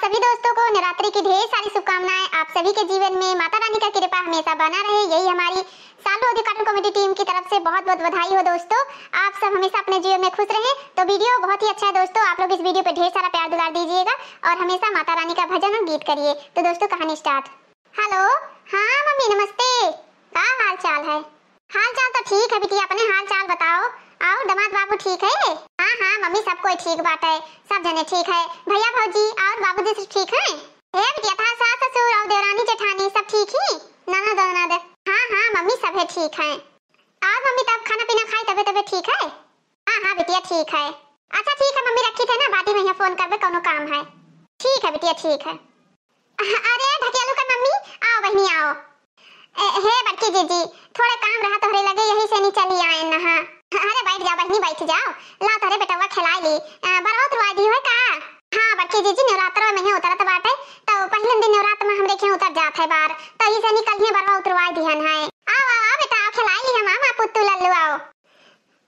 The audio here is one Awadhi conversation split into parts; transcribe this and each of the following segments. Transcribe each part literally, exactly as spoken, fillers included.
सभी दोस्तों को नवरात्रि की ढेर सारी शुभकामनाएं। आप सभी के जीवन में माता रानी का कृपा हमेशा बना रहे, यही हमारी सालू audio cartoon comedy team की तरफ से बहुत बहुत बधाई हो दोस्तों। आप सब हमेशा अपने जीवन में खुश रहें। तो video बहुत ही अच्छा है दोस्तों, आप लोग इस video पे ढेर सारा प्यार दुलार दीजिएगा और हमेशा माता रानी का भजन और गीत करिए। तो दोस्तों, कहानी start। Hello, हाँ मम्मी नमस्ते, का हाल चाल है? हाल चाल तो ठीक है बिटिया, अपने हाल चाल बताओ। और दामाद बाबू ठीक है? हाँ हाँ मम्मी, सब कोई ठीक बाटे, सब जने ठीक है। भैया भौजी और बाबूजी सब ठीक हैं? हे बिटिया, तहार सास ससुर और देवरानी जेठानी सब ठीक ही? ननद ननद? हाँ हाँ मम्मी, सभे ठीक हैं। और मम्मी, तब खाना पीना खाई, तबे तबे ठीक है? हाँ हाँ बिटिया, ठीक है। अच्छा ठीक है मम्मी, रखी थे ना, बाद में यहाँ फोन करबे, कौनो काम है। ठीक है बिटिया, ठीक है। अरे ढकेलू का मम्मी, आओ बहनी आओ। ए, हे बड़की जीजी, थोड़े काम रहा तोहरे लगे, यही से नहीं चली आए न। हाँ अरे बैठ जाओ बहनी, बैठ जाओ। ला तोहरे बेटवा खिलाई ली। अ, बरवा उतरवा दी है का? हाँ बड़की जीजी, नवरात्र में उतरत बाटे, तो पहले दिन नवरात्र में हमरे के उतर जात है बार, तो इसे निकल ही बरवा उतरवा दिहन है। आओ आओ आओ बेटा, आओ खिलाई ली हम, आओ पुत्तू लल्लू आओ।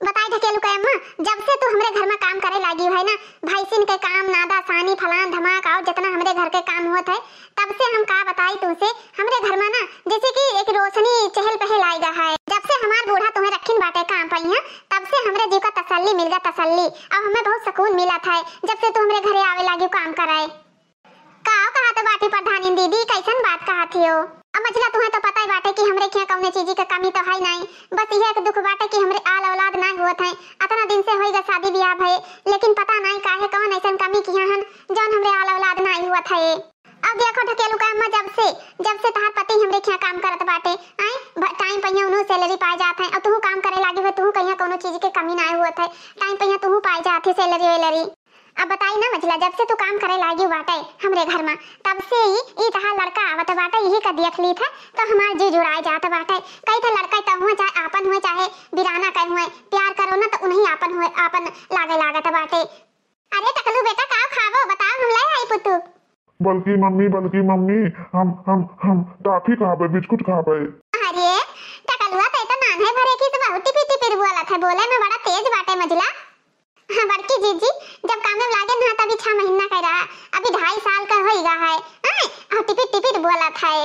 बताई ढकेलू के अम्मा, जब से तू हमरे घर में काम करे लागी है ना, भैंसिन के काम, नादा सानी, फलान धमाक और जितना हमरे घर के काम होत है, तब से हम का बताई तुमसे, हमरे घर में ना जैसे कि एक रोशनी चहल पहल आइगा है। जब से हमार बूढ़ा तुम्हें रखिन बाटे काम पइया, तब से हमरे जीव का तसल्ली मिल गा, तसल्ली। अब हमें बहुत सुकून मिलत है, जब से तू हमरे घरे आवे लागी काम कराए। का कहत बाटी प्रधानिन दीदी, कैसन बात कहत हियो? अब मझिला, तुहें तो पता ही बाटे कि हमरे खियाँ कौने चीजी के कमी तो है नहीं, बस यह एक दुख बाटे कि हमरे आल औलाद नहीं हुअत है। अतना दिन से होइगा शादी ब्याह भये, लेकिन पता नहीं काहे कौन ऐसन कमी किया हन जौन हमरे आल औलाद नहीं हुअत है। अब देखो ढकेलू का अम्मा, जब से, जब से तहार पति हमरे खियाँ काम करत बाटे, आए, ब-, टाइम पइया उन्हों सैलरी पाए जात है, और तुहू काम करे लागी हुए, तुहू कहिया कौनो चीज के कमी नहीं हुअत है, टाइम पइया तुहू पाए जात है सैलरी वैलरी। अब बताई ना मझिला, जब से तू काम करे लागी बाटे हमरे घर में, तब से ही ई तहार लड़का आवत बाटे, यही का देख ली था तो हमार जी जुड़ाए जात बाटे। कही था लड़का तो हुए चाहे आपन हुए चाहे बिराना कहे हुए, प्यार करो ना तो उन्हीं आपन हुए, आपन लागे लागत बाटे। अरे टकलू बेटा, का खाबो बताओ, हम ले आई पुत्तू। बल्कि मम्मी, बल्कि मम्मी, हम हम हम टॉफी खाबे, बिस्कुट खाबे। अरे टकलुआ, तै तो नान्हे भरे की तो बहुत टिपिर टिपिर बोलत है, बोले में बड़ा तेज बाटे मझिला। हाँ, बड़की जीजी, जब काम में लागे ना तभी छह महीना का रहा, अभी ढाई साल का होइगा है। आय, और टिपिर टिपिर बोलत है।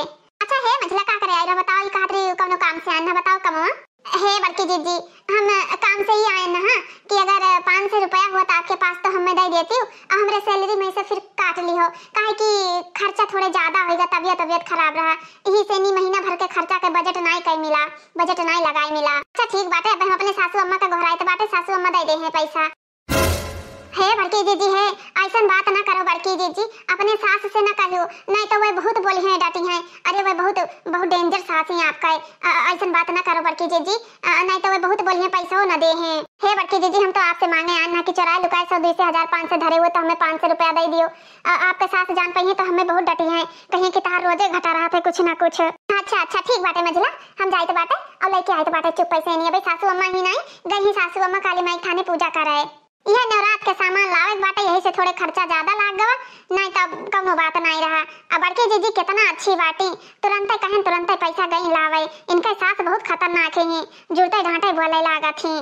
अच्छा हे मझिला, का करे आई रहा बताओ, ई कहत रही कौनो काम से आए ना, बताओ कमवा। हे बड़की जीजी, हम काम से ही आए ना, हाँ, कि अगर पाँच सौ रुपया हुआ तो आपके पास तो हमें दे देती हूँ, और हमरे सैलरी में से फिर काट ली हो, काहे कि खर्चा थोड़े ज्यादा होइगा, तबियत तबियत खराब रहा, यही से नी महीना भर के खर्चा के बजट नाई कई मिला, बजट नाई लगाई मिला। अच्छा ठीक बाटे, अब हम अपने सासू अम्मा का गोहराइत बाटे, सासू अम्मा दे दे हैं पैसा। हे बड़की जीजी, हे ऐसन बात ना करो बड़की जीजी, अपने सास से ना कहियो, नहीं तो वे बहुत बोली हैं, डांटी हैं। अरे वे बहुत, बहुत डेंजर सास हैं आपका, अ, ऐसन बात ना करो बड़की जीजी, अ, नहीं तो वे बहुत बोली हैं, पैसो ना दे हैं। हे बड़की जीजी, हम तो आपसे मांगे आन ना कि चोराए लुकाए सौ, दो सौ, हजार, पाँच सौ धरे हुए तो हमें पाँच सौ रुपया दे दियो। अ, आपके सास जान पई हैं तो हमें बहुत डटी हैं, कहीं कि तहार रोजे घटा रहा था कुछ ना कुछ। अच्छा अच्छा ठीक बाटे मझिला, हम जाइत बाटे और लेके आइत बाटे चुप पैसे नहीं। अबे सासू अम्मा ही नहीं गई ही, सासू अम्मा काली माई थाने पूजा करे। यह नवरात के सामान लावे के बाटे, यही से थोड़े खर्चा ज्यादा लाग गवा, नहीं तब कौनो बात नहीं रहा। अब बड़की जीजी कितना अच्छी बाटी, तुरंते कहन तुरंते पैसा गई लावे। इनके सास बहुत खतरनाक ही, जुड़ते ढांटे बोले लागत ही।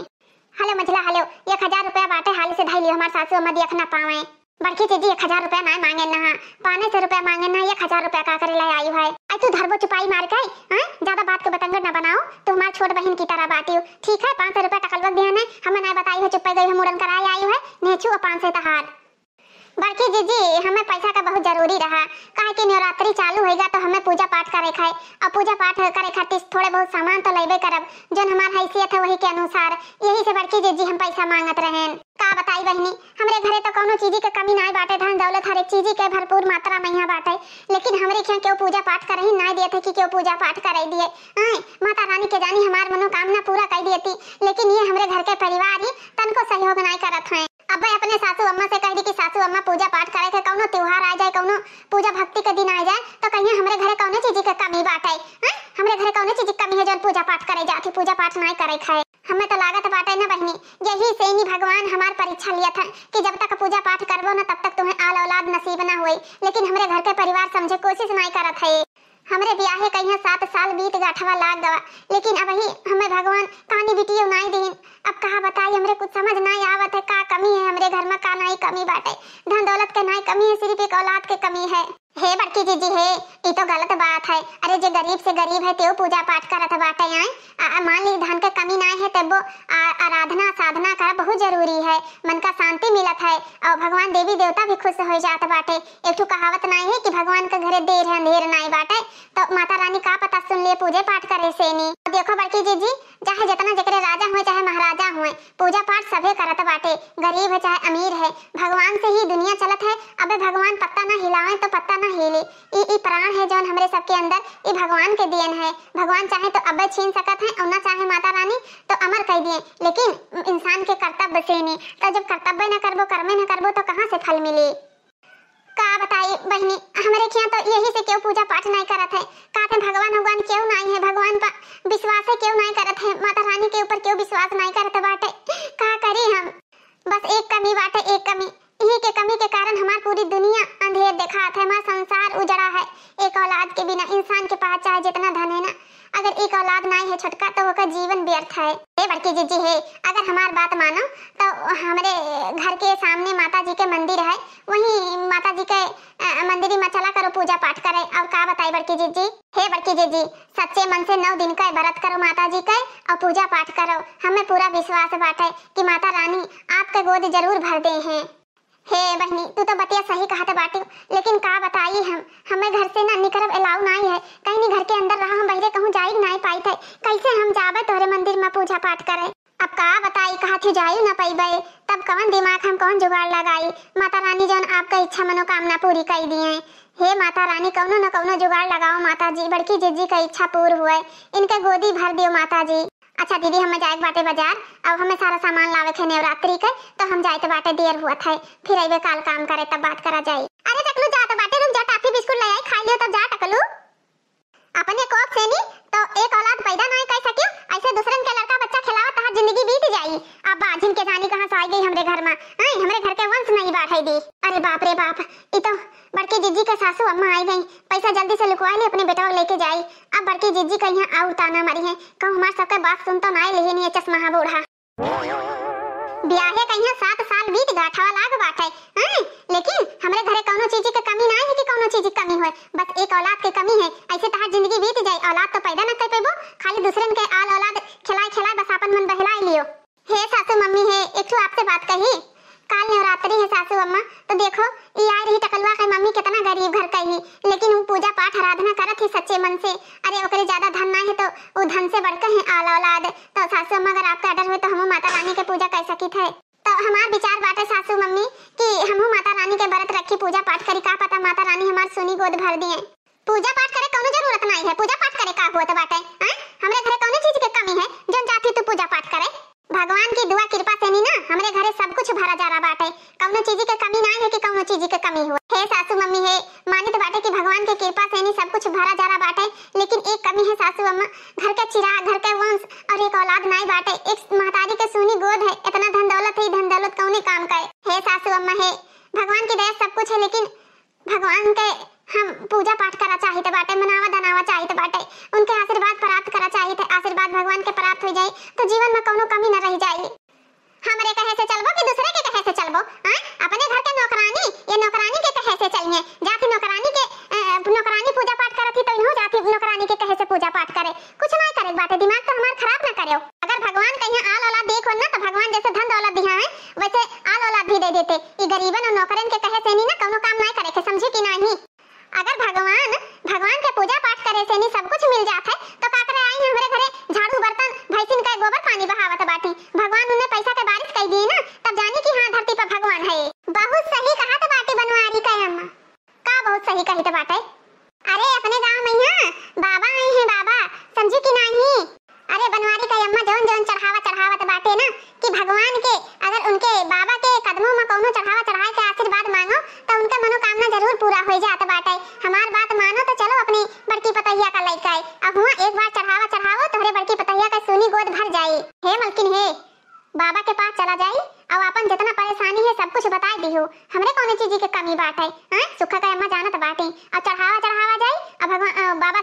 हेलो मझिला, हेलो, एक हजार रुपया बाटे, हाली से धई लियो, हमार सासू अम्मा देख ना पावे। बड़की जीजी एक हजार रुपया ना मांगे ना, पाँच सौ रुपया मांगे ना, एक हजार रुपया का करे ले आई है? आई तू धरबो चुपाई मार के, हाँ? ज्यादा बात के बतंगड़ ना बनाओ, तू हमार छोट बहन की तरह बाटी हो, ठीक है? पाँच सौ रुपया टकलुआ दिया ने, हमें ना बताई है, चुप्पे गई है, मुड़न कराए आई है, नेचू और पाँच सौ तहार। बड़की जीजी, हमें पैसा का बहुत जरूरी रहा, काहे कि नवरात्रि चालू होइगा तो हमें पूजा पाठ करे खाए, और पूजा पाठ करे खातिर थोड़े बहुत सामान तो लेबे करब, जोन हमार हैसियत है वही के अनुसार, यही से बड़की जीजी हम पैसा मांगत रहेन। का बताई बहिनी, हमरे घरे तो कौनो चीजी के कमी नाय बाटे, धन दौलत हर एक चीजी के भरपूर मात्रा में यहाँ बाटे, लेकिन हमरे खियाँ केहू पूजा पाठ करही नाय दियत है कि केहू पूजा पाठ करे दिए। आय, माता रानी के जानी हमार मनोकामना पूरा कर दियती, लेकिन ये हमरे घर के परिवार ही तनको सहयोग नाय करत हैं। अब्बे अपने सासू अम्मा से कह दी कि सासू अम्मा, पूजा पाठ करे के, कौनो त्योहार आ जाए, कौनो पूजा भक्ति के दिन आ जाए, तो कहिए हमरे घरे कौनो चीज के कमी बाटे, हैं? हमरे घरे कौनो चीज के कमी है जौन पूजा पाठ करे जात ही? पूजा पाठ नाय करे खाए। हमें तो लागत बाटे ना बहिनी, यही से नी भगवान हमार परीक्षा लियत है कि जब तक पूजा पाठ करबो ना तब तक तुम्हें आल औलाद नसीब ना होई, लेकिन हमरे घर के परिवार समझे कोशिश नाय करत है। हमरे बियाहे कहिया सात साल बीत गाठवा लाग गवा, लेकिन अबही हमें भगवान कानी बिटियो नाई दिहिन। अब कहा बताई, हमरे कुछ समझ नाई आवत है, का कमी है हमरे घर में, का नाई कमी बाटे। धन दौलत के नाई कमी है, सिर्फ एक औलाद के कमी है। हे बड़की जीजी हे, ई तो गलत बात है। अरे, जे गरीब से गरीब है, तेऊ पूजा पाठ करत बाटे, आए। आ, आ, मान ली, धन के कमी नाई है, तब्बो आ, आराधना साधना का बहुत जरूरी है। मन का शांति मिलत है और भगवान देवी देवता भी खुश हो जात बाटे। एक ठो कहावत नाई है कि भगवान के घरे देर है, अंधेर नाई बाटे। तो माता रानी का पता सुन लिए पूजे पाठ करे से नी। देखो बड़की जीजी, चाहे जितना जेकरे राजा हुए, चाहे महाराजा हुए, पूजा पाठ सभे करत बाटे, गरीब है चाहे अमीर है, भगवान से ही दुनिया चलत है। अबे भगवान पत्ता ना हिलावे तो पत्ता ना हिले। ई, ई प्राण है जौन हमरे सबके अंदर, ई भगवान के दियन है। भगवान चाहे तो अबे छीन सकत है और ना चाहे माता रानी तो अमर कर दिए, लेकिन इंसान के कर्तव्य से नी। तो जब कर्तव्य न करबो, कर्मे न करबो तो कहाँ से फल मिली? का बताई बहिनी, हमरे खियाँ तो यही से केहू पूजा पाठ नाई करत है। का थे भगवान उगवान केहू नाई है, भगवान पर विश्वास है केहू नाई करत है, माता रानी के ऊपर केहू विश्वास नाई करत बाटे। का करी हम? बस एक कमी बाटे, एक कमी। इही के कमी के कारण हमार पूरी दुनिया अंधेर देखात है, हमार संसार उजड़ा है। एक औलाद के बिना इंसान के पास चाहे जितना धन है ना, अगर एक औलाद नाई है छोटका, तो ओकर जीवन व्यर्थ है। हे बड़की जीजी हे, अगर हमार बात मानो, तो हमरे घर के सामने माता जी के मंदिर है, वहीं माता जी के, अ, मंदिर में चला करो पूजा पाठ करे। और का बताई बड़की जीजी? हे बड़की जीजी, सच्चे मन से नौ दिन का व्रत करो माता जी के और पूजा पाठ करो। हमें पूरा विश्वास बाटे कि माता रानी आपके गोद जरूर भर दे हैं। हे बहिनी, तू तो बतिया सही कहत बाटी, लेकिन का बताई हम, हमें घर से ना निकलब allow नाई है। कहीं नी घर के अंदर रहा, हम बहिरे कहूँ जाई नाई पाइत है। कैसे हम जाबे तोहरे मंदिर में पूजा पाठ करे? अब का बताई, कहा थी जाई ना पइबे, तब कवन दिमाग हम कवन जुगाड़ लगाई? माता रानी जौन आपका इच्छा मनोकामना पूरी कई दिए। हे माता रानी, कौनो न कौनो जुगाड़ लगाओ माता जी, बड़की जिज्जी का इच्छा पूर हुए, इनके गोदी भर दियो माता जी। अच्छा दीदी, हमें जाए के बाटे बाजार, अब हमें सारा सामान लावे के नवरात्रि के, तो हम जाए के बाटे, देर हुआ थे, फिर अइबे काल काम करे, तब बात करा जाई। अरे टकलू, जा तो बाटे, रुक जा, टाफी बिस्कुट ले आई, खाई लियो, तब जा टकलू। अपने कोख से नी तो एक औलाद पैदा नाई कर सकियो, ऐसे दूसरन के लड़का बच्चा खिलावत तहार जिंदगी बीत जाई। अब बाझिन के जानी कहाँ से आई गई हमरे घर में, आई हमरे घर के वंश नहीं बढ़ाई दी। अरे बाप रे बाप, ई तो बड़की जिज्जी के सासू अम्मा आई गई। पैसा जल्दी से लुकवा ले, अपने बेटवा लेके जाई। अब बड़की जिज्जी कहिया और ताना मारी है, कहूँ हमार सबके बात सुन तो नाई लिही नहीं चश्मा बूढ़ा। ब्याहे कहिया सात साल बीत गाठवा लाग बाटे, हैं? लेकिन हमरे घरे कौनो चीज के कमी नाई है कि कौनो चीज की कमी होए, बस एक औलाद के कमी है। ऐसे तहार जिंदगी बीत जाए, औलाद तो पैदा न कर पेबो, खाली दूसरन के आल औलाद खिलाए खिलाए बस आपन मन बहलाए लियो। हे सासू मम्मी हे, एक ठो आपसे बात कही। काल नवरात्रि है सासू अम्मा, तो देखो, ई आए रही टकलुआ के मम्मी कितना गरीब घर का ही, लेकिन वो पूजा पाठ आराधना करत ही सच्चे मन से। अरे ओकरे ज्यादा धन ना है तो वो धन से बढ़कर है आल औलाद। तो सासू अम्मा, अगर आपका order हुए तो हमहू माता रानी के पूजा कर सकित है। तो हमार विचार बाटे सासू मम्मी कि हमहू माता रानी के व्रत रखी, पूजा पाठ करी, का पता माता रानी हमार सुनी गोद भर दिए। पूजा पाठ करे कौनो जरूरत नाई है, पूजा पाठ करे का हुआ तो बाटे, हैं? हमरे घरे कौनो चीज के कमी है जौन जाती तू पूजा पाठ करे? भगवान की दुआ कृपा से नी ना हमरे घरे सब कुछ भरा जा रहा बाटे, कौनो चीज के कमी नाई है कि कौनो चीज के कमी हुआ। हे सासू मम्मी हे, मानित बाटे कि भगवान के कृपा से नी सब कुछ भरा जा रहा बाटे, लेकिन एक कमी है सासू अम्मा, घर के चिराग, घर के वंश और एक औलाद नाई बाटे, एक महतारी के सूनी गोद है, इतना धन दौलत है, ई धन दौलत कौने काम का है? हे सासू अम्मा हे, भगवान की दया सब कुछ है, लेकिन भगवान के हम पूजा पाठ करा चाहित बाटे, मनावा दनावा चाहित बाटे, उनके आशीर्वाद प्राप्त करा चाहित, आशीर्वाद भगवान के प्राप्त हो जाई तो जीवन में कौनो कमी न रह जाई। हमरे कहे से चलबो कि दूसरे के कहे से चलबो? हाँ? अपने घर के नौकरानी, ये नौकरानी के कहे से चलिए? जाति नौकरानी के, अ, नौकरानी पूजा पाठ करत ही तो इन्हों जाति नौकरानी के कहे से पूजा पाठ करे। कुछ नाई करे बाटे, दिमाग तो हमार खराब ना करेओ। अगर भगवान कहिया आल औलाद देखो ना तो भगवान जैसे धन दौलत दिया है वैसे आल औलाद भी दे देते। ई गरीबन और नौकरन के कहे से नी ना कौनो काम नाई करे के, समझे कि नाही? अगर भगवान, भगवान के पूजा पाठ करे से नी सब कुछ मिल जात है, तो का करे आई हैं हमरे घरे झाड़ू बर्तन, भैंसिन के गोबर पानी बहावत बाटी? भगवान उन्हें पैसा के बारिश कर दिए ना, तब जानी कि हाँ, धरती पर भगवान है। बहुत सही कहा तो बाटी बनवारी का अम्मा। का बहुत सही कही तो बाटे? अरे, अपने गांव में यहाँ बाबा आई हैं, बाबा, समझी कि नाही? अरे बनवारी का अम्मा, जौन जौन चढ़ावा चढ़ावत बाटे ना कि भगवान के, अगर उनके बाबा के कदमों में कौनो चढ़ावा चढ़ाए के आशीर्वाद मांगो तो उनके मनोकामना जरूर पूरा हो जात बाटे। हमार बात मानो तो चलो अपनी बड़की पतोहिया का लइका है। अब हुआ एक बार चढ़ावा चढ़ाओ, तोहरे बड़की पतोहिया का सूनी गोद भर जाई। हे मलकिन हे, बाबा के पास चला जाई और अपन जितना परेशानी है सब कुछ बताई दिहो। हमरे कौनो चीज के कमी बाटे, हाँ? सुखा का अम्मा जानत बाटी। और चढ़ावा चढ़ावा जाई और भगवान, अ, बाबा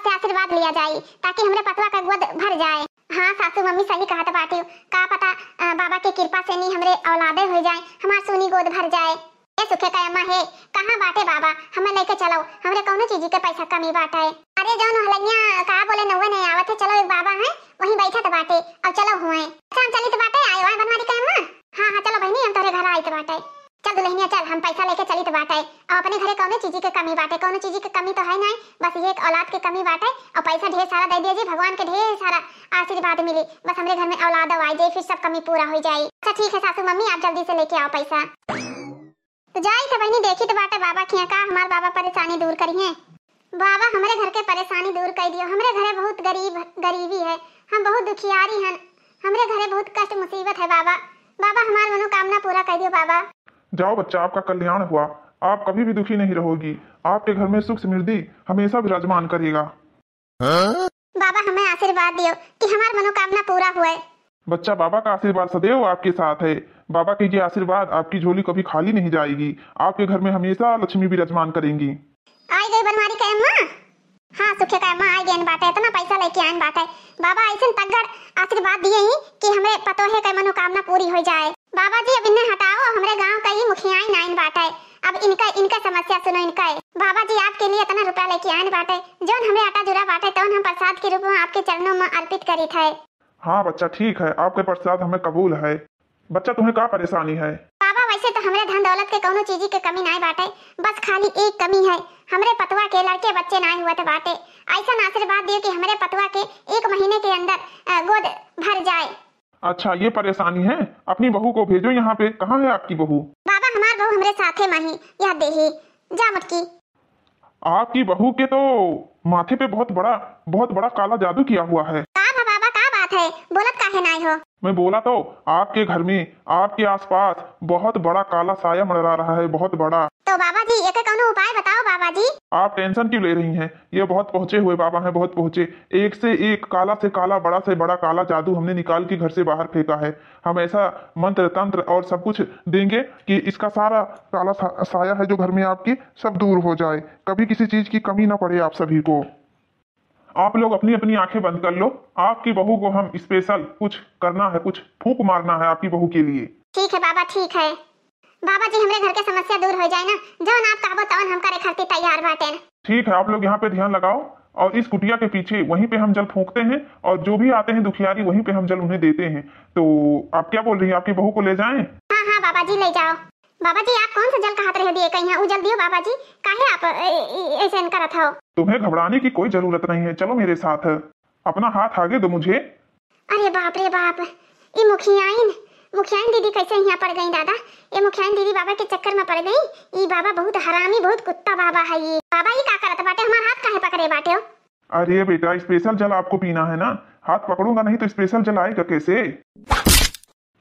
लिया जाई, ताकि हमरे पतवा का गोद भर जाए। हाँ सासू मम्मी सही कहत बाटिउ, का पता, अ, बाबा के कृपा से नी हमरे औलादे होइ जाए, हमार सूनी गोद भर जाए। ए सुखे का अम्मा हे, कहाँ बाटे बाबा? हमें लेके चलो, हमरे कौनो चीजी के पैसा कमी बाटे। अरे जौन हलैया का बोले नौवे नहीं आवत है, चलो एक बाबा हैं, वहीं बैठत बाटे, अब चलो हुए। अच्छा हम चलित बाटे, आयो है बनवारी का अम्मा। हाँ हाँ चलो बहनी, हम तोहरे घर आइत बाटे। चल दुल्हनिया चल, हम पैसा लेके चलित बाटे। अब अपने घरे कौनो चीजी के कमी बाटे? कौनो चीजी के कमी तो है नहीं, बस ये एक औलाद के कमी बाटे। और पैसा ढेर सारा दे दिया जी, भगवान के ढेर सारा आशीर्वाद मिली, बस हमरे घर में औलाद आई जाए, फिर सब कमी पूरा हो जाए। अच्छा ठीक है सासू मम्मी, आप जल्दी से लेके आओ पैसा। तो जाई तो बहनी, देखी तो बाटे बाबा खिया का हमार बाबा परेशानी दूर करी हैं। बाबा हमरे घर के परेशानी दूर कर दियो, हमरे घरे बहुत गरीब, गरीबी है, हम बहुत दुखियारी हन, हमरे घरे बहुत कष्ट मुसीबत है बाबा। बाबा हमार मनोकामना पूरा कर दियो बाबा। जाओ बच्चा, आपका कल्याण हुआ, आप कभी भी दुखी नहीं रहोगी, आपके घर में सुख समृद्धि हमेशा विराजमान करेगा। बाबा हमें आशीर्वाद दियो कि हमार मनोकामना पूरा हुए। बच्चा, बाबा का आशीर्वाद सदैव आपके साथ है। बाबा के ये आशीर्वाद आपकी झोली कभी खाली नहीं जाएगी। आपके घर में हमेशा लक्ष्मी विराजमान करेंगी। आई गई बनवारी के अम्मा। हाँ सुखे का अम्मा, आई गई बाटे, इतना पैसा लेके आइन बाटे। बाबा ऐसन तगड़ आशीर्वाद दिए ही कि हमरे पतोहे के मनोकामना पूरी हो जाए। बाबा जी अब इन्हें हटाओ, हमरे गांव का ही मुखियाइन आइन बाटे। अब इनका, इनका समस्या सुनो इनका। बाबा जी आपके लिए इतना रुपया लेके आइन बाटे, जौन हमरे आटा जुरा बाटे तौन हम प्रसाद के रूप में आपके चरणों में अर्पित करित है। हाँ बच्चा, ठीक है, आपके प्रसाद हमें कबूल है। बच्चा, तुम्हें का परेशानी है? बाबा, वैसे तो हमरे धन दौलत के कौनो चीजी के कमी नाय बाटे, बस खाली एक कमी है, हमरे पतवा के लड़के बच्चे नाय हुवत बाटे। ऐसन आशीर्वाद दियो कि हमरे पतवा के एक महीने के अंदर, अ, गोद भर जाए। अच्छा, ये परेशानी है? अपनी बहू को भेजो यहाँ पे। कहाँ है आपकी बहू? बाबा, हमार बहू हमरे साथे मा ही, यह देही। जा मुटकी। आपकी बहू के तो माथे पे बहुत बड़ा, बहुत बड़ा काला जादू किया हुआ है। का भा बाबा, का बात है? बोलत काहे नाय हो? मैं बोला तो, आपके घर में, आपके आसपास बहुत बड़ा काला साया मंडरा रहा है, बहुत बड़ा। तो बाबा जी, एके कौनो उपाय बताओ बाबा जी। आप tension क्यों ले रही हैं? ये बहुत पहुँचे हुए बाबा हैं, बहुत पहुँचे। एक से एक काला से काला, बड़ा से बड़ा काला जादू हमने निकाल के घर से बाहर फेंका है। हम ऐसा मंत्र तंत्र और सब कुछ देंगे कि इसका सारा काला सा-, साया है जो घर में आपके, सब दूर हो जाए, कभी किसी चीज की कमी ना पड़े आप सभी को। आप लोग अपनी अपनी आंखें बंद कर लो, आपकी बहू को हम special कुछ करना है, कुछ फूंक मारना है आपकी बहू के लिए। ठीक है बाबा, ठीक है। बाबा जी, हमरे घर के समस्या दूर हो जाए ना, जौन आप कहबो तौन हम करे खातिर तैयार बाटेन। ठीक है, आप लोग यहाँ पे ध्यान लगाओ और इस कुटिया के पीछे वहीं पे हम जल फूंकते हैं और जो भी आते हैं दुखियारी वहीं पे हम जल उन्हें देते हैं। तो आप क्या बोल रही हैं, आपकी बहू को ले जाएं? हाँ, हाँ बाबा जी, ले जाओ। बाबा जी, आप कौन सा जल कहत रहे दिए कहीं, उ जल दियो बाबा जी, काहे आप ए-, ए-, ऐसे करत हो? तुम्हें घबराने की कोई जरूरत नहीं है, चलो मेरे साथ, अपना हाथ आगे दो मुझे। अरे बाप रे बाप, ई मुखियाइन, मुखियाइन दीदी कैसे यहाँ पड़ गई दादा? ये मुखियाइन दीदी बाबा के चक्कर में पड़ गई। ई बाबा बहुत हरामी, बहुत कुत्ता बाबा है ये। बाबा, ई का करत बाटे, हमार हाथ काहे पकड़े बाटे हो? अरे बेटा, special जल आपको पीना है ना, हाथ पकड़ूंगा नहीं तो special जल आएगा कैसे?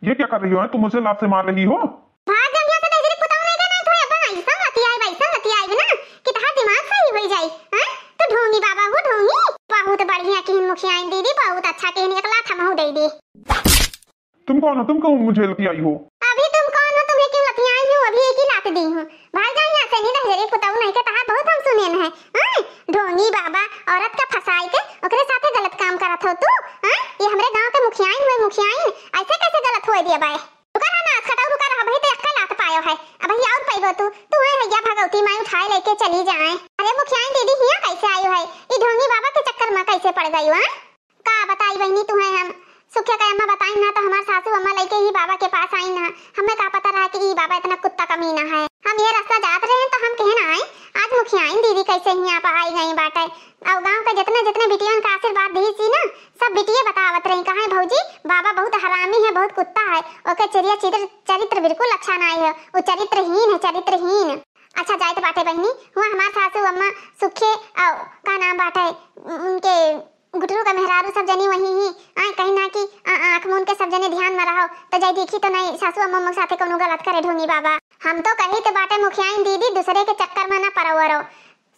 ये क्या कर रही हो, हैं? तुम मुझे लात से मार रही हो? भाग जा यहाँ से, नहीं तेरे पुताऊ नहीं करना है, तो अपन ऐसा लतियाए, वैसा लतियाए ना कि तहार दिमाग सही हो जाए, हैं? तो ढोंगी बाबा हो, ढोंगी। बहुत बढ़िया किहिन मुखियाइन दीदी, बहुत अच्छा किहिन, एक लात हमहू दे दे। तुम कौन हो? तुम क्यों मुझे लतियाई हो? अभी तुम कौन हो? तुम्हें क्यों लतियाई हूँ? अभी एक ही लात दी हूँ। भाग जा यहाँ से, नहीं तो तेरे पुताऊ नहीं के तहार बहुत हम सुनेन है। हाँ? ढोंगी बाबा, औरत का फंसाई के ओकरे साथे गलत काम करत हो तू। हाँ? ये हमरे गांव के मुखियाइन हुए, मुखियाइन, ऐसे कैसे गलत हुए दिया बाय? रुका रहा नास खटाऊ, रुका रहा, अभी तो एक्का लात पायो है, अभी और पैबो तू। तू है हैया भगवती माई उठाए लेके चली जाए। अरे मुखियाइन दीदी, हिया कैसे आयो है? ई ढोंगी बाबा के चक्कर में कैसे पड़ गई हो, हाँ? का बताई बहिनी तुहैं हम, सुखिया के अम्मा बताइन ना तो हमार सासू अम्मा लइके ही बाबा के पास आइन ना। हमें का पता रहा कि ई बाबा इतना कुत्ता कमीना है। हम ये रास्ता जात रहे तो हम कहे ना आए, आज मुखियाइन दीदी कैसे ही आप आई गई बाटे। और गांव के जितने जितने बिटियन का आशीर्वाद दी सी ना, सब बिटिये बतावत रही, कहा भौजी बाबा बहुत हरामी है, बहुत कुत्ता है, ओके चरिया चित्र, चरित्र बिल्कुल अच्छा ना है, वो चरित्रहीन है, चरित्रहीन। अच्छा जाइत बाटे बहिनी, हुआ हमार सासू अम्मा सुखे, और का नाम बाटे उनके गुटरू का मेहरारू सब जनी वही ही, आए कहीं ना कि आ-, आँख मूंद के सब जने ध्यान में रहो, तो जाई देखी तो नहीं सासू अम्मा के साथे कौनो गलत करे ढोंगी बाबा। हम तो कही तो बाटे मुखियाइन दीदी, दूसरे के चक्कर में ना पड़ो वरो।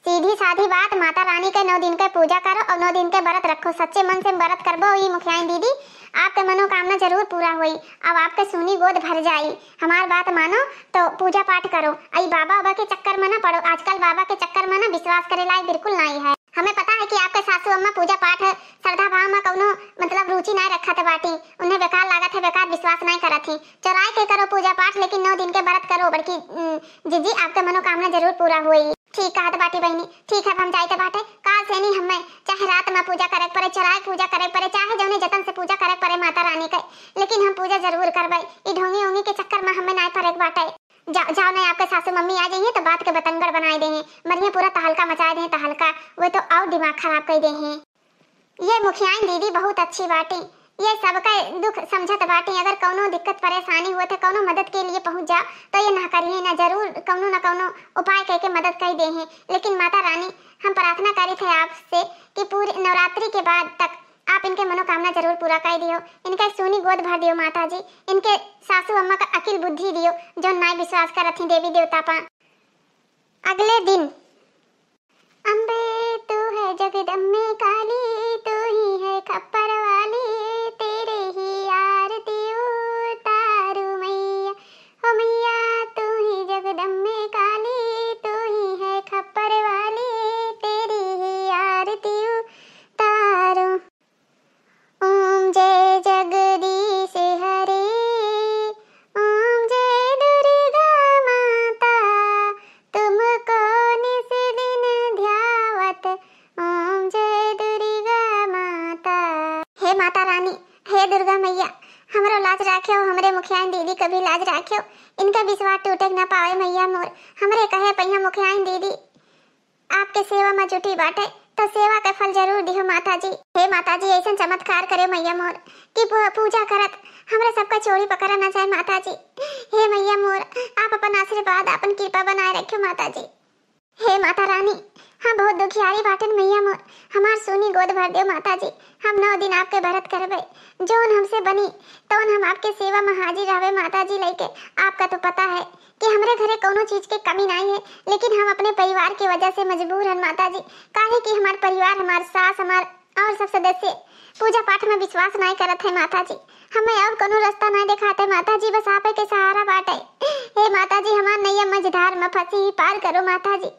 सीधी साधी बात, माता रानी के नौ दिन के पूजा करो और नौ दिन के व्रत रखो। सच्चे मन से व्रत करबो ई मुखियाइन दीदी, आपके मनोकामना जरूर पूरा होई, अब आपके सूनी गोद भर जाई। हमार बात मानो तो पूजा पाठ करो, आई बाबा बाबा के चक्कर में ना पड़ो। आजकल बाबा के चक्कर में ना विश्वास करे लायक बिल्कुल नहीं है। हमें पता है कि आपके सासू अम्मा पूजा पाठ, श्रद्धा भाव मा कउनो, मतलब, रुचि नाहीं रखत बाटी। उन्हें बेकार लागत है, बेकार विश्वास नाहीं करत ही। चोराए के करो पूजा पाठ, लेकिन नौ दिन के व्रत करो, बड़की, उम, जीजी, आपके मनोकामना जरूर पूरा होई। ठीक कहत बाटी बहिनी, ठीक है, अब हम जाइत बाटे। काल से नी हमें चाहे रात मा पूजा करे के परे, चोराए पूजा करे के परे, चाहे जउने जतन से पूजा करे के परे माता रानी के, लेकिन हम पूजा जरूर करबै। ई ढोंगी ओंगी के चक्कर मा हमें नाहीं परे के बाटे। जा, जाओ, नहीं आपके सासू मम्मी आ जाइए तो बात के बतंगड़ बनाए देहे, मरिए पूरा तहलका मचाए देहे, तहलका। वे तो और दिमाग खराब कर देहे। ये मुखियाइन दीदी बहुत अच्छी बाटी, ये सबके दुख समझत बाटी। अगर कउनो दिक्कत परेशानी हुए तो कउनो मदद के लिए पहुँच जाओ तो ये ना करिए ना, जरूर कउनो ना कउनो उपाय करके मदद कर देहे। लेकिन माता रानी, हम प्रार्थना करी थे आपसे कि पूरे नवरात्रि के बाद तक आप इनके मनोकामना जरूर पूरा कर दियो, इनके सूनी गोद भर दियो माता जी, इनके सासू अम्मा का अकिल बुद्धि दियो, जो नाई विश्वास करत ही देवी देवता पा। अगले दिन, अम्बे तू है जगदम्बे काली, तू ही है खप्पर वाली, तेरे ही आरती उतारू मैया। हो मैया तू ही जगदम्बे काली, तू ही है खप्पर वाली, तेरी ही आरती उतारू। ओम जय जगदीश हरे, ओम जय दुर्गा माता, तुमको निस दिन ध्यावत, ओम जय दुर्गा माता। हे माता रानी, हे दुर्गा मैया, हमरो लाज राख्यो, हमरे मुखियाइन दीदी के भी लाज राख्यो, इनका विश्वास टूटे के ना पावे मैया मोर, हमरे कहे पहिया मुखियाइन दीदी। आपके सेवा मा जुटी बाटे, तो सेवा के फल जरूर दिहो माता जी। हे माता जी, ऐसन चमत्कार करे मैया मोर कि पू-, पूजा करत हमरे सबका चोरी पकड़ा ना जाए माता जी। हे मैया मोर, आप अपन आशीर्वाद, अपन कृपा बनाए रखियो माता जी। हे माता रानी, हम बहुत दुखियारी बाटन मैया मोर, हमार सूनी गोद भर देव माता जी। हम नौ दिन आपके व्रत करबे, जौन हमसे बनी तौन हम आपके सेवा मा हाजिर रहबे माता जी। लइके आपका तो पता है कि हमरे घरे कउनो चीज के कमी नाई है, लेकिन हम अपने परिवार के वजह से मजबूर हन माता जी, काहे कि हमार परिवार, हमार सास, हमार और सब सदस्य पूजा पाठ मा विश्वास नाई करत है माता जी। हमें और कउनो रास्ता नाई देखाते माता जी, बस आपे के सहारा बाटे। हे माता जी, हमार नैया मझधार मा फंसी ही, पार करो माता जी।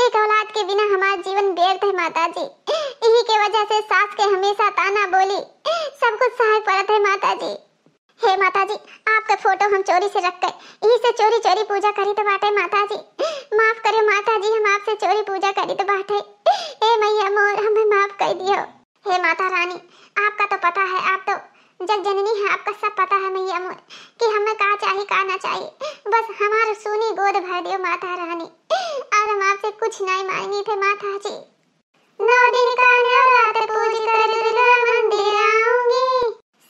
एक औलाद के बिना हमार जीवन व्यर्थ है माता जी। इही के वजह से सास के हमेशा ताना बोली, सब कुछ सहे पड़त है माता जी। हे माता जी, आपके फोटो हम चोरी से रख के, यही से चोरी चोरी पूजा करीत बाटे माता जी। माफ करे माता जी, हम आपसे चोरी पूजा करीत बाटे। ए मैया मोर, हमें माफ कर दियो। हे माता रानी, आपका तो पता है, आप तो जग जननी है, आपका सब पता है मैया मोर कि हमें का चाही का ना चाही। बस हमार सूनी गोद भर दियो माता रानी, और हम आपसे कुछ नहीं मांगी थे माता जी। नौ दिन का नवरात्र पूज कर दुर्गा मंदिर आऊंगी,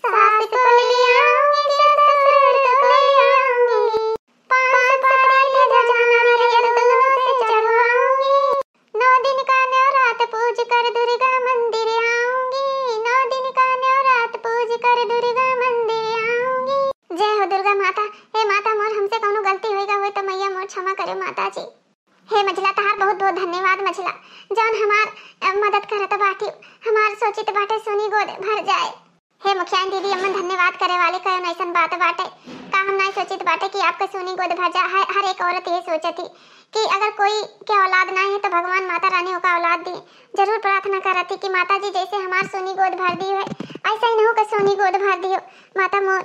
सास को ले आऊंगी, ससुर को ले आऊंगी, पाँच सुपारी ध्वजा नारियल दोनों से चढ़वाऊंगी। नौ दिन का नवरात्र पूज कर दुर्गा मंदिर आऊंगी, नौ दिन का नवरात्र पूज कर दुर्गा मंदिर आऊंगी। जय हो दुर्गा माता। हे माता मोर, हमसे कउनो गलती होइगा होई तो मैया मोर क्षमा करे माता जी। हे मझला, तहार बहुत बहुत धन्यवाद मझला, जौन हमार, अ, मदद करत बाटी, हमार सोचित बाटे सूनी गोद भर जाए। हे मुखियाइन दीदी, अम्मन धन्यवाद करे वाली कौन ऐसन बात बाटे? का हम नाई सोचित बाटे कि आपके सूनी गोद भर जा? हर, हर एक औरत ये सोचत ही कि अगर कोई के औलाद नाई है तो भगवान माता रानी ओका औलाद दी। जरूर प्रार्थना करत ही कि माता जी जैसे हमार सूनी गोद भर दी है, ऐसा ही नहू के सूनी गोद भर दियो माता मोर।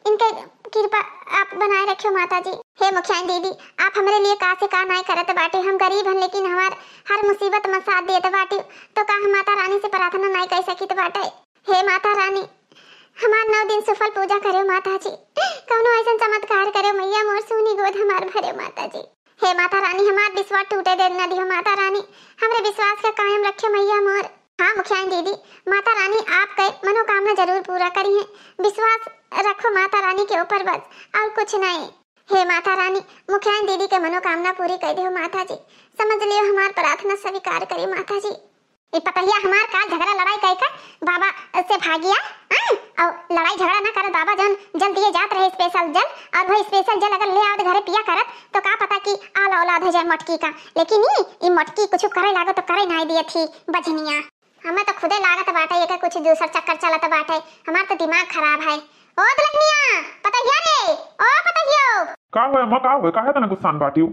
इनके कृपा आप बनाए रखियो माता जी। हे मुखियाइन दीदी, आप हमरे लिए का से का नाई करत बाटे। हम गरीब हन, लेकिन हमार हर मुसीबत में साथ देत बाटे, तो का हम माता रानी से प्रार्थना नाई कर सकित बाटे? हे माता रानी, हमार नौ दिन सुफल पूजा करेव माता जी, कौनो ऐसन चमत्कार करेव मैया, मोर सूनी गोद हमार भरेव माता जी। हे माता रानी, हमार विश्वास टूटे दे न दियो माता रानी, हमरे विश्वास का कायम रखियो मैया मोर। हाँ मुखियाइन दीदी, माता रानी आपके मनोकामना जरूर पूरा करी है, विश्वास रखो माता रानी के ऊपर बस, और कुछ नहीं। हे माता रानी, मुखियाइन दीदी के मनोकामना पूरी कर दियो माता जी, समझ लियो हमार प्रार्थना स्वीकार करी माता जी। ई पतहिया हमार काल झगड़ा लड़ाई कई का बाबा से भागिया, आय? और लड़ाई झगड़ा ना करत बाबा, जौन जल दिए जात रहे special जल, और वही special जल अगर ले आवत घरे पिया करत तो का पता कि आल औलाद हो जाए मटकी का। लेकिन ई, ई मटकी कुछ करे लागो तो करे नाई दिए थी बझनिया। हमें तो खुदे लागत बाटे एके कुछ दूसर चक्कर चलत बाटे। हमार तो दिमाग खराब है। ओ दुलहनिया, पतहिया रे, ओ पतहियो। का होय अम्मा, का होय? काहे तना गुस्सान बाटियो?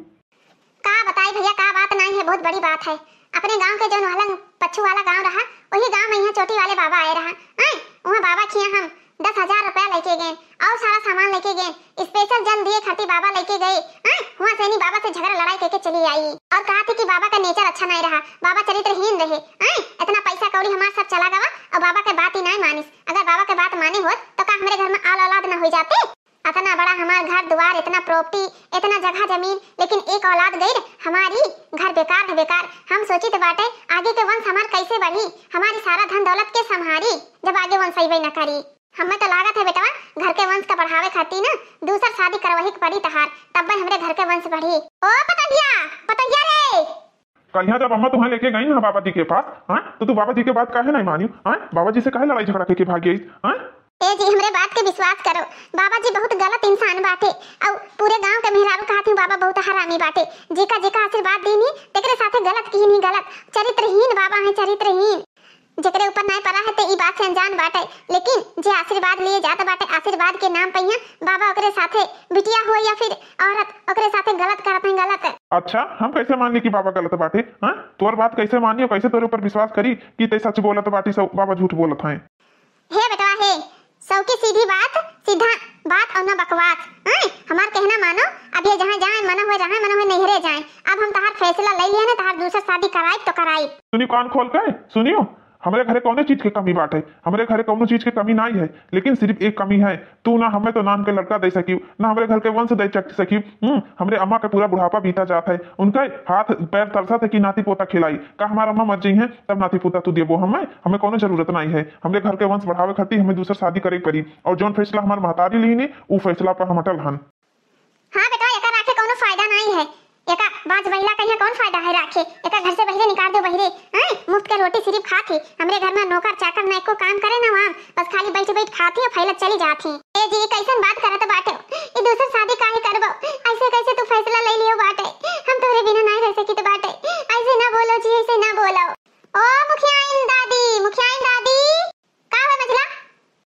का बताई भैया, का बात नाई है, बहुत बड़ी बात है। अब अपने गांव के जौन वाला पच्छू वाला गांव रहा, वही गांव में यहाँ चोटी वाले बाबा आए रहा। आए, वहाँ बाबा खिया हम दस हजार रुपया लेके गए और सारा सामान लेके गए, special जल दिए खातिर बाबा लेके गए। आए, वहाँ से नहीं बाबा से झगड़ा लड़ाई करके चली आई और कहा थी कि बाबा का nature अच्छा नहीं रहा, बाबा चरित्रहीन रहे। आए, इतना पैसा कौड़ी हमार सब चला गवा और बाबा के बात ही नहीं मानिस। अगर बाबा के बात माने होत तो का हमरे घर में आल औलाद न हो जाते? इतना बड़ा हमार घर दुआर, इतना property, इतना जगह जमीन, लेकिन एक औलाद गई, हमारी घर बेकार है, बेकार। हम सोचित बाटे आगे के वंश हमार कैसे बढ़ी, हमारी सारा धन दौलत के संभारी, जब आगे वंश अइबे न करी। हमें तो लागत है बेटवा, घर के वंश का बढ़ावे खातिर ना दूसर शादी करवाही के पड़ी तहार, तब हमरे घर के वंश बढ़ी। ओ पतहिया, पतहिया रे! कलिया जब अम्मा तुम्हें लेके गई ना बाबा जी के पास, हाँ, तो तू बाबा जी के बात काहे नहीं मानियो? हाँ, बाबा जी से काहे लड़ाई झगड़ा करके भाग गई? हाँ? ए जी, हमरे बात के विश्वास करो, बाबा जी बहुत गलत इंसान बाटे। और पूरे गांव के मेहरारू कहत हूँ बाबा बहुत हरामी बाटे। जेका जेका आशीर्वाद दीनी, तेकरे साथे गलत कीनी, गलत। चरित्रहीन बाबा हैं, चरित्रहीन। जेकरे ऊपर नाय पड़ा है ते ई बात से अनजान बाटे, लेकिन जे आशीर्वाद लिए जात बाटे, आशीर्वाद के नाम पे यहाँ बाबा ओकरे साथे बिटिया हो या फिर औरत, ओकरे साथे गलत करत हैं, गलत। अच्छा, हम कैसे मान ली कि बाबा गलत बाटे? हाँ, तोर बात कैसे मानी और कैसे तोरे ऊपर विश्वास करी कि ते सच बोलत बाटी, सब बाबा झूठ बोलत हैं? हे बेटवा हे, सौकी सीधी बात, सीधा बात और ना बकवास। हैं? हमार कहना मानो, अब ये जहाँ जाए मना होए, रहे मना होए, नैहरे जाए। अब हम तहार फैसला ले लिया ना, तहार दूसर शादी कराइब तो कराइब। सुनियो कान खोल के, सुनियो, हमरे घरे कौनो चीज के कमी बाटे, हमरे घरे कौनो चीज के कमी नाई है, लेकिन सिर्फ एक कमी है, तू ना हमें तो नान के लड़का दे सकियो, ना हमरे घर के वंश दे सकियो। हम्म, हमरे अम्मा के पूरा बुढ़ापा बीता जात है, उनके हाथ पैर तरसत है कि नाती पोता खिलाई। का हमार अम्मा मर जइहैं तब नाती पोता तू देबो हमें? हमें कौनो जरूरत नाई है। हमरे घर के वंश बढ़ावे खातिर हमें दूसर शादी करे के पड़ी, और जौन फैसला हमार महतारी लीने, उ फैसला पर हम अटल हन। हाँ बेटा, एका राखे कौनो फायदा नाई है। एका बाज बहिला कहिया कौन फायदा है राखे? एका घर से बहिरे निकाल दो, बहिरे। हैं? मुफ्त के रोटी सिर्फ खात ही। हमरे घर में नौकर चाकर ना एको काम करे ना वाम, बस खाली बैठ बैठ खात ही और फैलत चली जात ही। ए जी, ई कैसन बात करत बाटे? ई दूसर शादी काहे करबो? ऐसे कैसे तू फैसला ले लियो बाटे? हम तोहरे बिना नाई रह सकित बाटे। ऐसे ना बोलो जी, ऐसे ना बोलो। ओ मुखियाइन दादी, मुखियाइन दादी, का है मझला?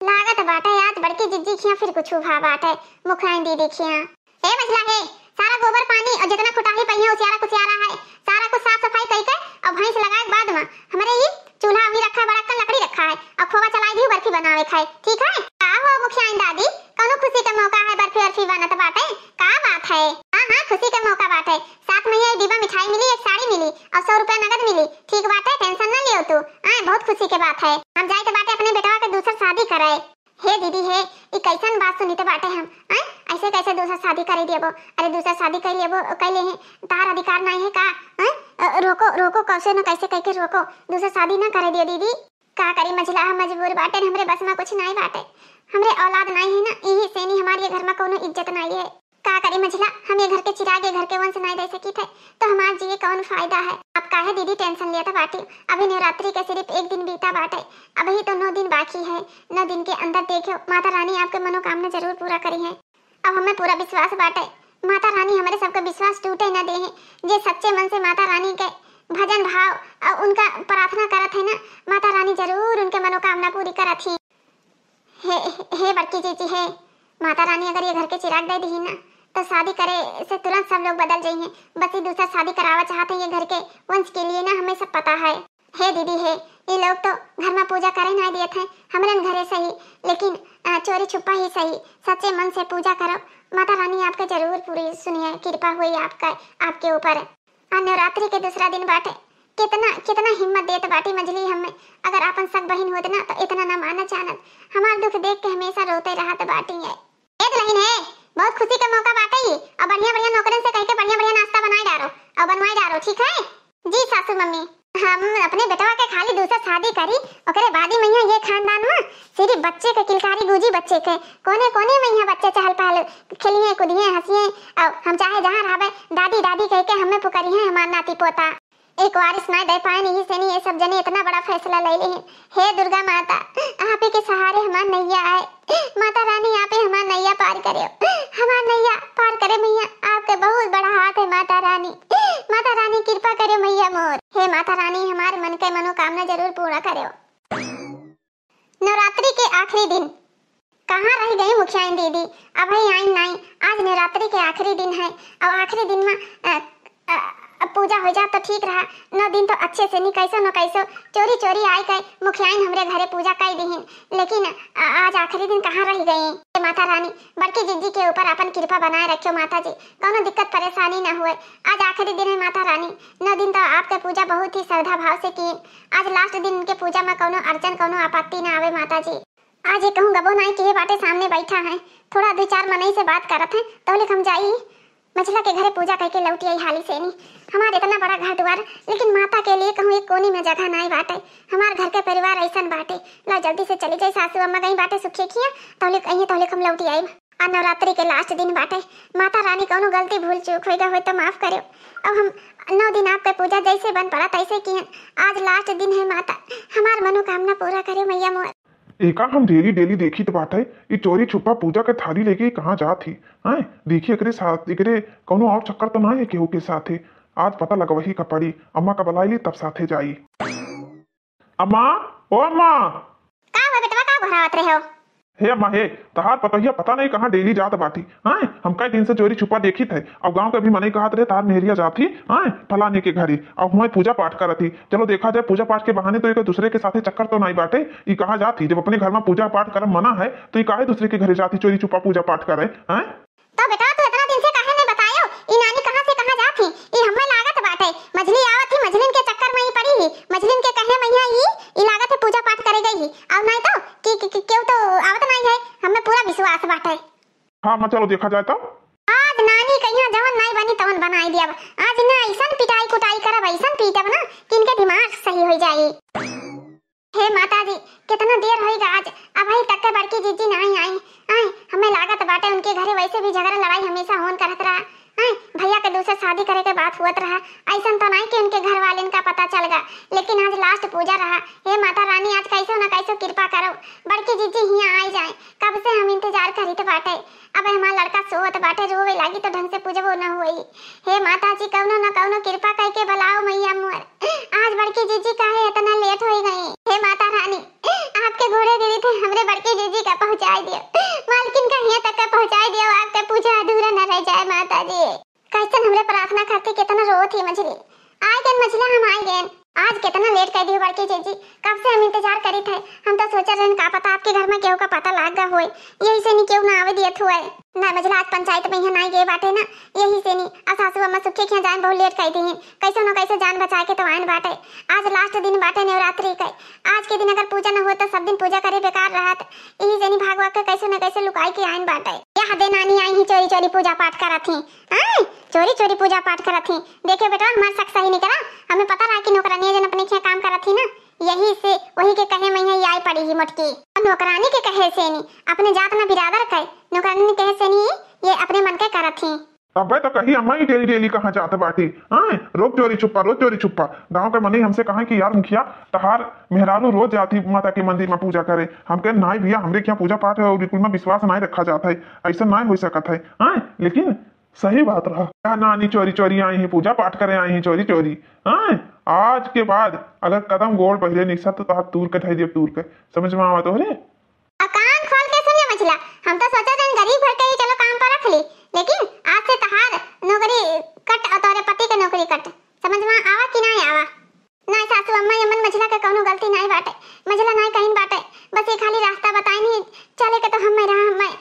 लागत बाटे आज बड़की जिज्जी खिया फिर कुछ भा बाटे, मुखियाइन दीदी खिया। ए मझला हे, सारा गोबर पानी और जितना कुटाही पहिया उसियारा कुसियारा है, सारा कुछ साफ सफाई कई के और भैंस लगाए के बाद में हमरे ई चूल्हा वही रखा है, बड़ा कन लकड़ी रखा है और खोवा चलाई दी बर्फी बनावे खाए, ठीक है? का हो मुखियाइन दादी, कौनो खुशी के मौका है, बर्फी वर्फी बनत बाटे, का बात है? हाँ हाँ, खुशी के मौका बाटे, साथ में ये डिब्बा मिठाई मिली, एक साड़ी मिली और सौ रुपया नगद मिली, ठीक बाटे, tension न लियो तू। आए, बहुत खुशी के बात है, हम जाए के बाटे अपने बेटवा के दूसर शादी करे। हे दीदी हे, ई कैसन बात सुनित बाटे हम? हैं? ऐसे कैसे दूसर शादी करी देबो? अरे दूसर शादी कर लेबो, कर ले हैं, तार अधिकार नहीं है का? हैं? अ, रोको, रोको, कैसे न कैसे कह के रोको, दूसर शादी ना करे दियो दीदी। का करी मझिला, हम मजबूर बाटे, हमरे बस में कुछ नहीं बाटे, हमरे औलाद नहीं है ना, यही से नहीं हमारे घर में कोनो इज्जत नहीं है। का करी मझिला, हम ये घर के चिराग, ये घर के वंश नहीं दे सकी थे, तो हमार जिए कौन फायदा है? अब काहे दीदी tension लेत बाटी? अभी नवरात्रि के सिर्फ एक दिन बीता बाटे, अभी तो नौ दिन बाकी है। नौ दिन के अंदर देखियो, माता रानी आपके मनोकामना जरूर पूरा करी है। अब हमें पूरा विश्वास बाटे, माता रानी हमारे सबके विश्वास टूटे न दे है। जे सच्चे मन से माता रानी के भजन भाव और उनका प्रार्थना करत है ना, माता रानी जरूर उनके मनोकामना पूरी करत ही। हे, हे बड़की जीजी हे, माता रानी अगर ये घर के चिराग दे दी ना, तो शादी करे से तुरंत सब लोग बदल जाइए। बस ये दूसर शादी करावा चाहत है ये घर के वंश के लिए ना, हमें सब पता है। हे दीदी हे, ये लोग तो घर में पूजा करे ना दिए थे, हमरन घरे सही, लेकिन अ, चोरी छुपा ही सही, सच्चे मन से पूजा करो, माता रानी आपके जरूर पूरी सुनिए, कृपा हुई आपका, आपके ऊपर। आ नवरात्रि के दूसरा दिन बाटे, कितना, कितना हिम्मत देत बाटी मझली हमें। अगर आपन सग बहिन होत ना, तो इतना ना मानत जानत। हमार दुख देख के हमेशा रोते रहत बाटी है। ए दुल्हन है, बहुत खुशी का मौका बाटे ये। अब बढ़िया, बढ़िया नौकरन से कह के बढ़िया, बढ़िया नाश्ता बनाए डारो और बनवाए डारो, ठीक है? जी सासू मम्मी, हम अपने बेटवा के खाली दूसर शादी करी, ओकरे बाद ही मैया ये खानदान में सिर्फ बच्चे के किलकारी गूंजी, बच्चे के। कोने, कोने में यहाँ बच्चे चहल पहल खेलिए, कूदिए, हंसिए, और हम चाहे जहाँ रहबे, दादी, दादी कह के हमें पुकारिए हमार नाती पोता। एक वारिस ना दे पाए, नहीं से नहीं ये सब जने इतना बड़ा फैसला ले ले हैं। हे दुर्गा माता, आप ही के सहारे हमार नैया आए। माता रानी, आप ही हमार नैया पार करे, हमार नैया पार करे मैया, आपके बहुत बड़ा हाथ है माता रानी। माता रानी कृपा करे मैया मोर। हे माता रानी, हमारे मन के मनोकामना जरूर पूरा करे। नवरात्रि के आखिरी दिन। कहाँ रह गई मुखियाइन दीदी? अबही आइन नाई। आज नवरात्रि के आखिरी दिन है और आखिरी दिन में, अ, अ, अब पूजा होइ जात तो ठीक रहा, नौ दिन तो अच्छे से नी, कैसो न कैसो चोरी चोरी आइ के मुखियाइन हमरे घरे पूजा कइ दिहिन, लेकिन आ-, आज आखिरी दिन कहाँ रहि गई? हे माता रानी, बड़की जिज्जी के ऊपर आपन कृपा बनाए रखियो माता जी, कौनो दिक्कत परेशानी न हुए। आज आखिरी दिन है माता रानी, नौ दिन तो आपके पूजा बहुत ही श्रद्धा भाव से कीन, आज last दिन इनके पूजा में कौनो अड़चन, कौनो आपत्ति न आवे माता जी। आज ये कहूँ गबो नाई किहे बाटे, सामने बैठा है, थोड़ा दुइ चार मनई से बात करत है, तौलिक हम जाई मझिला के घरे पूजा कइके लौटि आई हाली से नी। हमार इतना बड़ा घर दुआर, लेकिन माता के लिए कहूँ एक कोनी में जगह नाई बाटे। हमार घर के परिवार ऐसन बाटे। ला जल्दी से चली जाई, सासू अम्मा गई बाटे सुखिया खिया, तौलिक अइहे तौलिक हम लौटि आई। आ नवरात्रि के last दिन बाटे, माता रानी कौनो गलती भूल चूक होइगा होई तो माफ करियो। अब हम नौ दिन आपके पूजा जैसे बन पड़ा तैसे किहन, आज last दिन है माता, हमार मनोकामना पूरा करियो मैया मोर। एका हम daily daily देखित बाटे, ई चोरी छुपा पूजा के थारी लेके कहाँ जात ही? हैं? देखी एकरे साथ, एकरे कौनो और चक्कर तो ना है केहू के साथे। आज पता लगवही का पड़ी, अम्मा का बुलाई ली तब साथे जाई। अम्मा, ओ अम्मा। का हुआ बेटवा, का गोहरावत रहे हो? हे अम्मा हे, तहार पतोहिया पता नहीं कहाँ daily जात बाटी। हैं? हम कई दिन से चोरी छुपा देखित है, अब गाँव के भी मनई कहत रहे तहार मेहरिया जात ही, हैं? फलाने के घरे, अब हुआं पूजा पाठ करत ही। चलो देखा जाए, पूजा पाठ के बहाने तो एक दूसरे के साथे चक्कर तो नाई बाटे। ई कहाँ जात ही? जब अपने घर में पूजा पाठ करब मना है, तो ई काहे दूसरे के घरे जात ही चोरी छुपा पूजा पाठ करे, हैं? तो बेटा, तू इतना दिन से काहे नहीं बतायो? ई नानी कहाँ से कहाँ जात ही? ई हमें लागत बाटे, मझली आवत ही, मझलिन के चक्कर में ही पड़ी ही, मझलिन के कहे में ही ई, ई लागत है पूजा पाठ करे गई ही। और नहीं तो कि, कि, कि केहू तो आवत नहीं है, हमें पूरा विश्वास बाटे। हाँ अम्मा, चलो देखा जाए तो। आज नानी कहिया जवन नाई बनी तवन बनाई दियब। आज इन्हें ऐसन पिटाई कुटाई करब, ऐसन पीटब ना कि इनके दिमाग सही हो जाई। हे माता जी, कितना देर होइगा आज, अबही तक के बड़की जीजी नाई आई। आए, हमें लागत बाटे उनके घरे वैसे भी झगड़ा लड़ाई हमेशा होन करत रहा। आए, भैया के दूसरे शादी करे के बात हुअत रहा, ऐसन तो नाई कि उनके घर वाले का पता चल गा, लेकिन आज last पूजा रहा। हे माता रानी, आज कैसो ना कैसो कृपा करो, बड़की जीजी हियाँ आई जाए, कब से हम इंतजार करित बाटे। अब हमार लड़का सोवत बाटे, रोवे लागी तो ढंग से पूजबो न होई। हे माता जी, कौनो न कौनो कृपा कइके बुलाओ मैया मोर। आज बड़की जीजी काहे इतना late होई गई? हे माता रानी, आपके गोड़े गिरी थे, हमरे बड़की जीजी का पहुँचाई दियो, मालकिन का हियाँ तक का पहुँचाई दियो, आपके पूजा अधूरा न रह जाए माता जी। कैसन हमरे प्रार्थना खातिर कितना रोवत ही मझली। आइ गएन मझिला, हम आइ गएन। आज कितना late कर दियो बड़की जीजी, कब से हम इंतजार करित है। हम तो सोचत रहन का पता आपके घर में केहू का पता लाग गा होए, यही से नी केहू ना आवे दियत हुए। ना मझिला, आज पंचायत में यहाँ नाई गए बाटे ना, यही से नी। आ सासू अम्मा सुखी के यहाँ जाए बहुत late कर दी, कैसे न कैसे जान बचाए के तो आएन बाटे। आज last दिन बाटे नवरात्रि के, आज के दिन अगर पूजा न होत तो सब दिन पूजा करे बेकार रहत, यही से नी भाग भाग के कैसे न कैसे लुकाई के आएन बाटे। यह दे नानी आई ही चोरी चोरी पूजा पाठ करत ही। आय, चोरी चोरी पूजा पाठ करत ही। देखे बेटवा, हमार शक सही निकला। हमें पता रहा कि नौकरानिया जन अपने खिया काम करत ही ना, यही से वही के कहे में यही आई पड़ी ही मोटकी। और नौकरानी के कहे से नी, अपने जात ना बिरादर के, नौकरानी के कहे से नी, ये अपने मन के करत ही। अबे तो कही अम्मा ही daily daily कहाँ जात बाटी। आय, रोज चोरी छुपा, रोज चोरी छुपा। गाँव के मनई हमसे कहा कि यार मुखिया, तहार मेहरारू रोज जाती माता के मंदिर में पूजा करे। हम कहे नाई भैया, हमरे खिया पूजा पाठ है और बिल्कुल में विश्वास नाई रखा जात है, ऐसा नाई हो सकत है। आय, लेकिन सही बात रहा। का नानी चोरी चोरी आई ही, पूजा पाठ करे आई ही चोरी चोरी। हाँ, आज के बाद अगर कदम गोड़ पहिरे निकसा तो तोहार तूर के ढाई दियो, तूर के। समझ में आवा तोहरे? आ कान खोल के सुनियो मझिला, हम तो सोचा जन गरीब घर के ही चलो काम पर रख ली, लेकिन आज से तहार नौकरी कट और तोरे पति के नौकरी कट। समझ में आवा कि ना आवा? ना सासू अम्मा, यमन मझिला के कौनो गलती नाई बाटे, मझिला नाई कहीं बाटे, बस ये खाली रास्ता बताए नहीं, चले के तो हम रहा हम।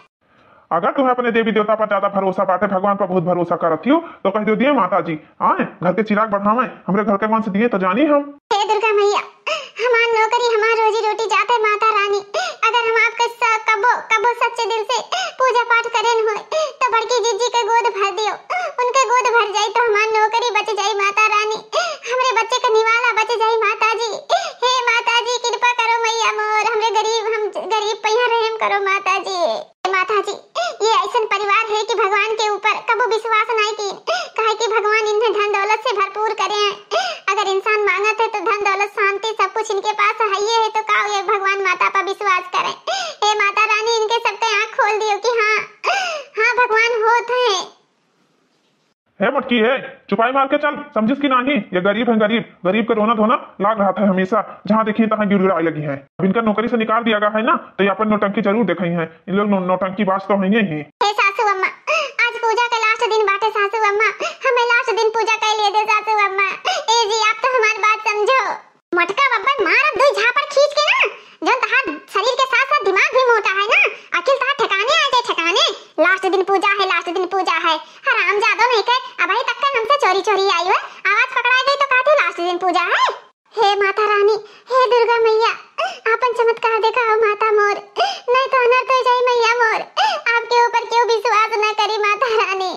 अगर तुम्हें अपने देवी देवता पर ज्यादा भरोसा बाटे, भगवान पर बहुत भरोसा करत हियो, तो कह दो, दिए माता जी, आए, घर के चिराग बढ़ावे, हमरे घर के वंश दिए तो जानी हम। हे दुर्गा मैया, हमार नौकरी, हमार रोजी रोटी जाते माता रानी, अगर हम आपके स-, कबो, कबो सच्चे दिल से पूजा पाठ करेन होए, तो बड़की जीजी के गोद भर दियो, उनके गोद भर जाई तो हमार नौकरी बच जाई माता रानी, हमरे बच्चे का निवाला बच जाई माता जी। हे माता जी, कृपा करो मैया मोर, हमरे गरीब, हम गरीब पहिया रहम करो माता जी। माता जी, ये ऐसन परिवार है कि भगवान के ऊपर कबो विश्वास नाई कीन, काहे कि भगवान इन्हें धन दौलत से भरपूर करे हैं। अगर इंसान मांगत है तो धन दौलत शांति सब कुछ इनके पास है, ये है तो का ये भगवान माता पर विश्वास करें। हे माता रानी, इनके सबके आँख खोल दियो कि हाँ, हाँ भगवान होत हैं। हे मोटकी, हे, चुपाई मार के चल, समझिस कि नाही? ये गरीब है, गरीब, गरीब के रोना धोना लाग रहा था हमेशा, जहाँ देखी तहाँ गिड़गिड़ाए लगी है। अब इनका नौकरी से निकाल दिया गया है ना, तो ये अपन नौटंकी जरूर दिखाई है। इन लोग नौ-, नौटंकी बाज तो हैं ही। हे सासू अम्मा, आज पूजा के last दिन बाटे सासू अम्मा, हमें last दिन पूजा कर लिए दे सासू अम्मा। ए जी, आप तो हमारी बात समझो। मोटका बब्बन मारब दुई झापड़ खींच के ना, जौन तहार शरीर के साथ साथ दिमाग भी मोटा है ना, अकिल तहार ठिकाने आ जाए ठिकाने। लास्ट दिन पूजा है, लास्ट दिन पूजा है। हरामजादो नहीं के, अबही तक के हमसे चोरी चोरी आई हो, आवाज पकड़ाई गई तो कहती लास्ट दिन पूजा है। हे माता रानी, हे दुर्गा मैया, आपन चमत्कार देखाओ माता मोर, नहीं तो अनर्थ हो जाई मैया मोर। आपके ऊपर क्यों विश्वास न करी माता रानी,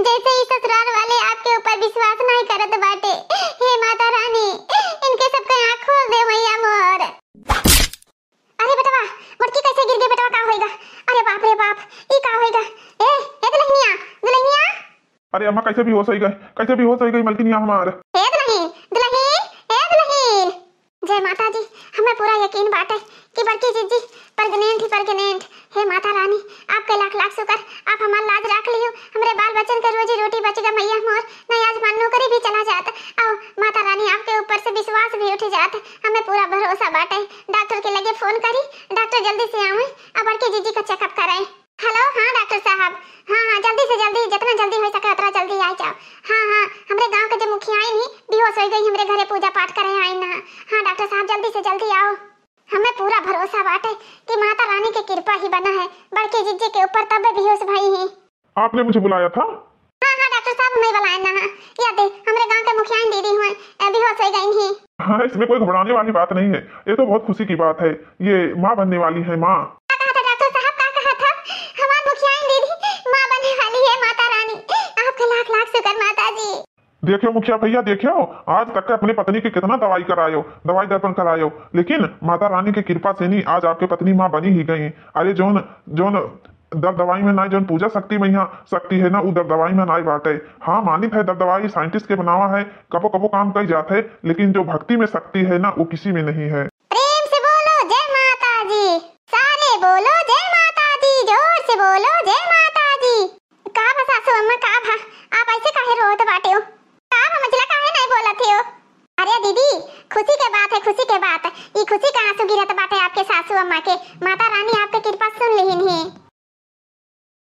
जैसे ही ससुराल वाले आपके ऊपर विश्वास नहीं करत बाटे। हे माता रानी, इनके सबके आँख खोल दे मैया मोर। अरे बेटवा, मोटकी कैसे गिर गई बेटवा, का होइगा? अरे बाप रे बाप, ई का होइगा? ए, ए दुल्हनिया, दुल्हनिया। अरे अम्मा, कैसे बेहोश होई गए, कैसे बेहोश होई गई मलकिनिया हमार। ए दुल्हन, दुल्हन, ए दुल्हन। जय माता जी, हमें पूरा यकीन बाटे कि बड़की जिज्जी pregnant ही pregnant। हे माता रानी, आपके लाख लाख शुक्र, आप हमार लाज राख लियो, हमरे बाल बच्चन के रोजी रोटी बच गए मैया मोर, नहीं आज हमार नौकरी भी चला जात। आओ माता रानी, आपके ऊपर से विश्वास भी उठ जात, हमें पूरा भरोसा बाटे। डॉक्टर के लगे फोन करी, डॉक्टर जल्दी से आवे और बड़की जिज्जी का checkup कराए। हेलो, हाँ डॉक्टर साहब, हाँ हाँ, जल्दी से जल्दी, जितना जल्दी हो सके उतना जल्दी आ जाओ। हाँ हाँ, हमरे गांव के जो मुखिया आई नहीं, बेहोश हो गई, हमरे घरे पूजा पाठ करे आई ना। हाँ डॉक्टर साहब, जल्दी से जल्दी आओ। हमें पूरा भरोसा बाटे कि माता रानी के कृपा ही बना है बड़की जिज्जी के ऊपर, तब बेहोश भई ही। आपने मुझे बुलाया था? हाँ हाँ डॉक्टर साहब, मैं बुलाया ना। या दे, हमरे गांव के मुखिया दीदी हुए, बेहोश हो गई ही। हाँ, इसमें कोई घबराने वाली बात नहीं है, ये तो बहुत खुशी की बात है। ये माँ बनने वाली है, माँ। का कहा था डॉक्टर साहब, का कहा था? हमार मुखियाइन दीदी माँ बनने वाली है, माता रानी, आपका लाख लाख शुक्र माता जी। देखियो मुखिया भैया, देखियो, आज तक अपने पत्नी के कितना दवाई करायो, दवाई दर्पण करायो, लेकिन माता रानी के कृपा से नहीं, आज आपके पत्नी माँ बनी ही गई। अरे जौन, जौन दर दवाई में नाई, जौन पूजा शक्ति में यहाँ शक्ति है ना, उ दर दवाई में नाई बाटे। हाँ, मानित है दर दवाई scientist के बनावा है, कबो कबो काम कई जात है, लेकिन जो भक्ति में शक्ति है ना, वो किसी में नहीं है। प्रेम से बोलो जय माता जी, सारे बोलो जय माता जी, जोर से बोलो जय माता जी। का भा सासू अम्मा, का भा, आप ऐसे काहे रोत बाटे हो? का भा मझला, काहे नहीं बोलत हो? अरे दीदी, खुशी के बात है, खुशी के बात। ई खुशी का आंसू गिरत बाटे आपके सासू अम्मा के। माता रानी